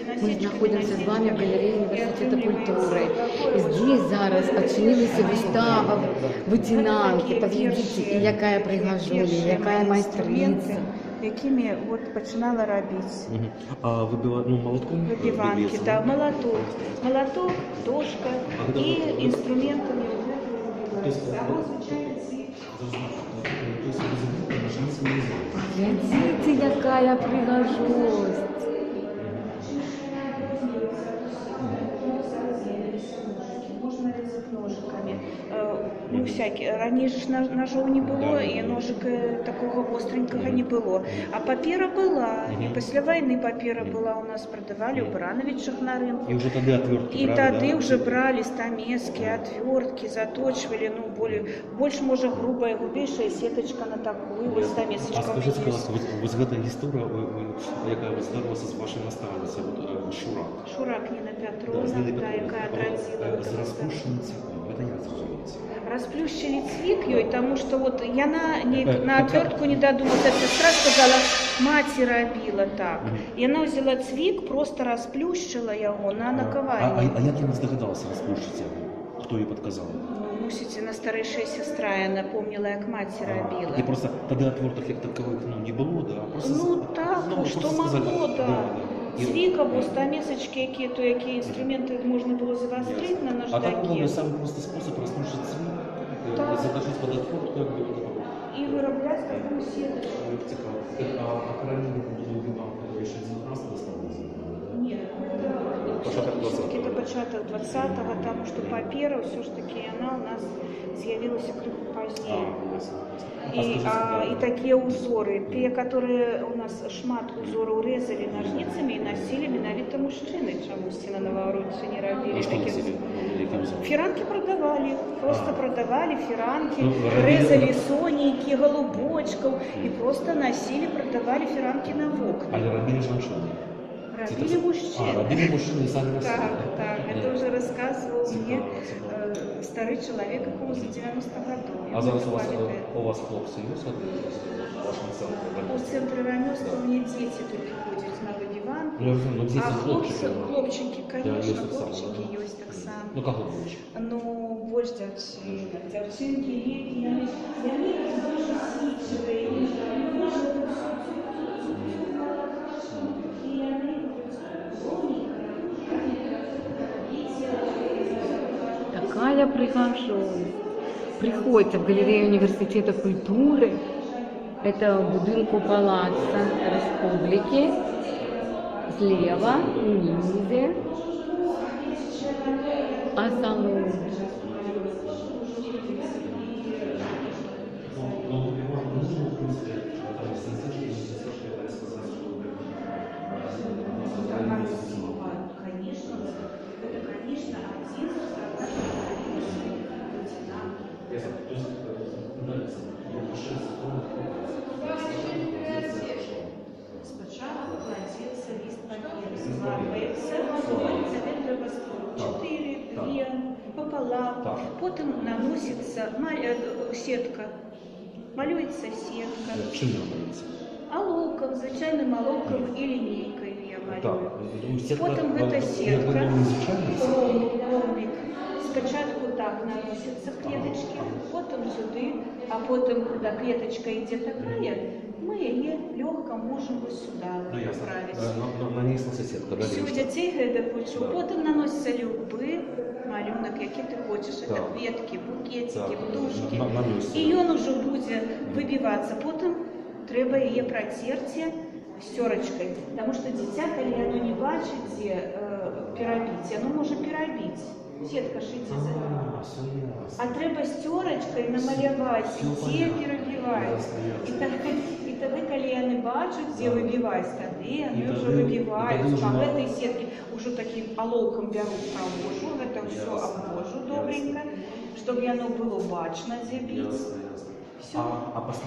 Мы знаходзімся з вамі ў галерэі Універсітэта культуры. І здесь зараз адчынілася выстава выцінанкі. Паглядзіце, і якая прыгажуня, якая майстрыца. Якімі вот пачынала рабіць. А выбіва, ну, малатком Выбіванкі, выбіецца, да, малаток. Малаток, дошка А гэта і вот- інструментамі вот гэта То есть, выбіваецца. Або звычайна цвік. То есть ножницы не юзаюць. Глядзіце, якая прыгажосць. Можна рэзаць ножыкамі. Ну, всякие. Раней ж ножоў не было, і ножыка такога востренькага не было. А папера была. І пасля вайны папера была у нас, прадавалі ў Баранавічах на рынку. І ўжо тады отвертки І бралі, тады да? ўжо бралі стамески, отвертки, заточвалі, ну, более, больш, можа, грубая, грубейшая сеточка на такую, вот А стамесочка у скажыце, мяне пожалуйста, есть. вот гэта гісторыя, якая вот здарылася з вашай настаўніцай, вот, Шурак. Шурак Ніна Да, Петровна, з Нінай да, Петровнай. якая А вот, адрадзіла з вот расплюшчаным цвіком, гэта як зразумець? Расплющили цвік ёй, таму што вот яна неяк на отвертку не додумалась. Сестра сказала, маці рабіла так. Яна взяла цвік, просто расплющила яго на наковальні. А як яна здагадалася расплюшчыць яго? Хто ёй падказаў? Ну, мусіць, яна старэйшая сестра, яна помніла, як маці рабіла. І просто тады отверток як таковых, ну, не было, да? Просто, Ну так, ну, што просто сказали, магло, да. Да. Цвік або стамесачкі, якія, то якія інструменты можна было завастрыць на А так наждаке. был самый простой способ расплющить цвік, заточить под отвертку, как бы, вот это вот. І вырабляць такую сеточку. Ой, цікава. Так, а карані выбіванка яшчэ 19 століття? Да? Нет, это Пачатак все-таки 20-го. это пачатак 20-го, тому что папера все ж таки она у нас з'явілася крыху А, пазней. ясно, ясно. І, скажыце, а, да. і такія ўзоры, тыя, которые у нас шмат узораў рэзалі нажніцамі і насілі менавіта мужчыны, чамусьці на Навагрудчыне рабілі А што такі насілі? Які узоры? Фіранкі прадавалі, просто прадавалі фіранкі, Ну, рабілі- рэзалі сонейкі, галубочкаў і просто насілі, прадавалі фіранкі на вокны. Але рабілі жанчыны. Рабілі А, мужчыны. рабілі мужчыны і самі насілі. Так, это уже рассказывал мне Цікава, цікава. Стары чалавек, якому за 90 гадоў. А зараз у вас, Памятае. у вас хлопцы ёсць вот, у вашым цэнтры? У цэнтры рамёства у меня дети только ходят на выбіванку. Ну, я разумею, ну, дзеці, А хлопцы, хлопчыкі, ну. хлопчыкі, конечно, ёсць таксама, хлопчыкі да? ёсць таксама. Ну, каго больш? Ну, больш дзяўчынак. Дзяўчынкі лепей, яны больш усидчивые, яны больш і яны ровненько, рабіць. Такая прыгажосць. Прыходзьце ў галерэю Універсітэта культуры. Это ў будынку Палаца Рэспублікі. Злева, унізе. Асалода. Ну, можно, ну, в принципе, там, сенсачки, не сенсачки, але сказаць, што Конечно, это, конечно, один из Ясно. То есть, да, я больше Спачатку кладзецца ліст паперы, складваецца, цябе трэба чатыры, две, пополам. Потым наносіцца сетка, малюецца сетка. Чым яна малюецца? Алоўкам, звычайным алоўкам і лінейкай я малюю. Ну, сетка, Потым гэта як сетка, бы, ну, звычайная сетка? ромбик. Спачатку так наносятся клеточки, потым сюды, а потым, когда клеточка ідзе такая, мы яе лёгка можам вось сюда Ну, ясно. правіць. Нанеслася сетка, далей Всё, што? дзяцей гэта вучу. Потым наносіцца любы малюнак, які ты хочаш. Это кветкі, букетики, птушкі. Наносіцца. І ён ужо будзе выбівацца. Потым трэба яе працерці сцёрачкай, потому что дзіця, калі яно не бачыць, дзе перабіць, яно можа перабіць. Сетка ж ідзе за. А, всё ясно. А трэба сцёрачкай намаляваць, Всё дзе понятно. перабіваць. Ясно, І ясно. тады, калі яны бачаць, дзе выбіваць, тады яны І ўжо тады выбіваюць ўжо па гэтай сетке. Ужо такім алоўкам бяруць, правожу, гэта ўсё абвожу добренька, чтоб яно было бачна, дзе біць. Ясно, ясно. Всё. А пасля